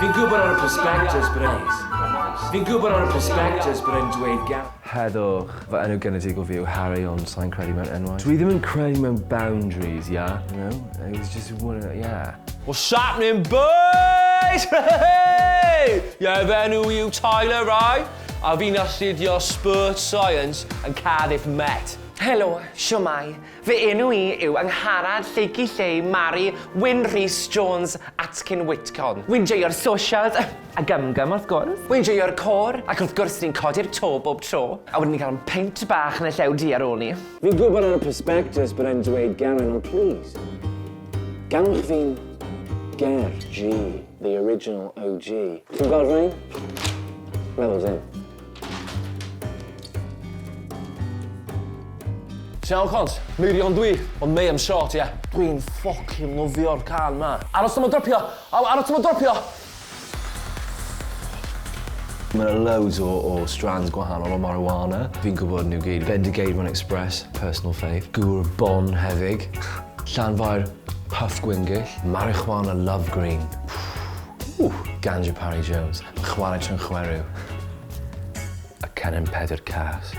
Fi'n gwybod ar y prospectus bod e'n... Fi'n gwybod ar y prospectus bod e'n dweud gan... Heddwch. Fy enw genedigol fi yw Harry, ond sai'n credu mewn enwau. Dwi ddim yn credu mewn boundaries, yeah? You know? It was just one of... yeah. What's happening, boys? Hey! Yeah, fy enw i yw Tyler, right? A fi'n astudio Sport Science yn Cardiff Met. Helo, shwmae? Fy enw i yw Angharad Lleucu Lleu Mari Wyn Rhys Jones Atkin Whitcomb. Wi'n joio'r socials, a gum gum wrth gwrs. Wi'n joio'r côr, ac wrth gwrs ni'n codi'r to bob tro. A wedyn ni'n cael peint bach yn y Llew Du ar ôl 'ny. Fi'n gwybod ar y prospectus bod e'n dweud Geraint, ond please, galwch fi'n Ger G, the original OG. Chi'n gweld rhain? Meddwl dim. Ti'n iawn, Cont? Meirion dwi, ond May am short, ie. Dwi'n ffocin lyfio'r cân 'ma. Aros tan ma'n dropio! Aw, aros tan ma'n dropio! Mae 'na loads o o strands gwahanol o marijuana. Fi'n gwybod nhw gyd. Bendigeidfran Express, personal fave. Gŵr Bon hefig. Llanfair Puff Gwyngyll. Marijuana Love Green. Ww! Ganja Parry Jones. Chwarae tra'n chwerw. A Cennin Pedr Cas.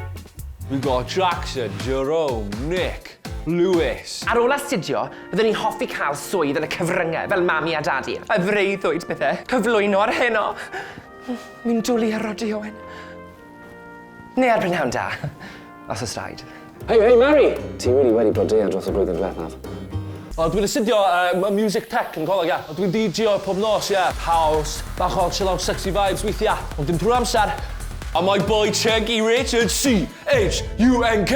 We've got Jackson, Jerome, Nick, Lewis. Ar ôl astudio, byddwn i'n hoffi cael swydd yn y cyfryngau, fel mami a dadi. Y freuddwyd, bydde. Cyflwyno ar heno. Mi'n dwlu ar Roddy Owen. Neu ar Brynhawn Da, os oes rhaid. Hei, hei, Mari! Ti really wedi blodeuo dros y blwyddyn diwethaf. O, dwi'n astudio music tech yn coleg, ia. Dwi'n DJo pob nos, ia. House, bach o chill out sexy vibes weithia, ond dim trwy'r amser. A my boy Chunky Richards, C-H-U-N-K.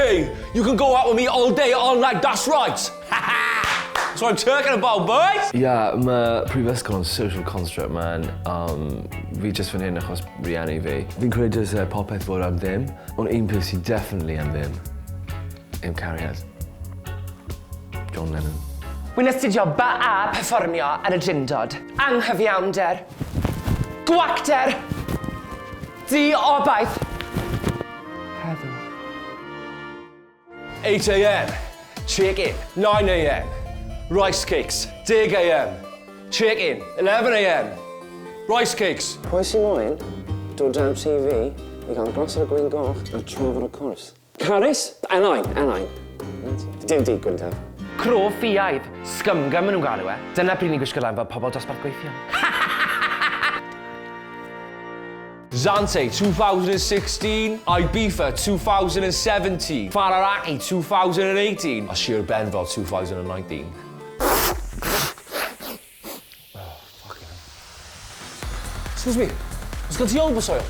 You can go out with me all day, all night, that's right! That's what I'm talking about, boys! Ia, ma' prifysgol yn social construct man. Um, fi jyst fan hyn achos rieni fi. Fi'n credu dylse popeth fod am ddim, ond un peth sydd definitely am ddim yw cariad. John Lennon. Wi'n astudio BA Perfformio yn y Drindod. Anghyfiawnder. Gwacter! Di-obaith! Heddwch. 8am, chicken. 9am, rice cakes. 10am, chicken. 11am, rice cakes. Pwy sy'n moyn dod draw tŷ fi i gael glass o'r gwin goch a trafod y cwrs? Carys? Elain, Elain. Dim di, Gwyndaf. Cro ffiaidd, scum gum maen nhw'n galw e. Dyna pryd ni'n gwisgo lan fel pobl dosbarth gweithiol. Zante 2016, Ibiza 2017, Whararaki 2018, a Sir Benfro 2019. Oh, fucking hell. Excuse me, oes gen ti Olbas oil?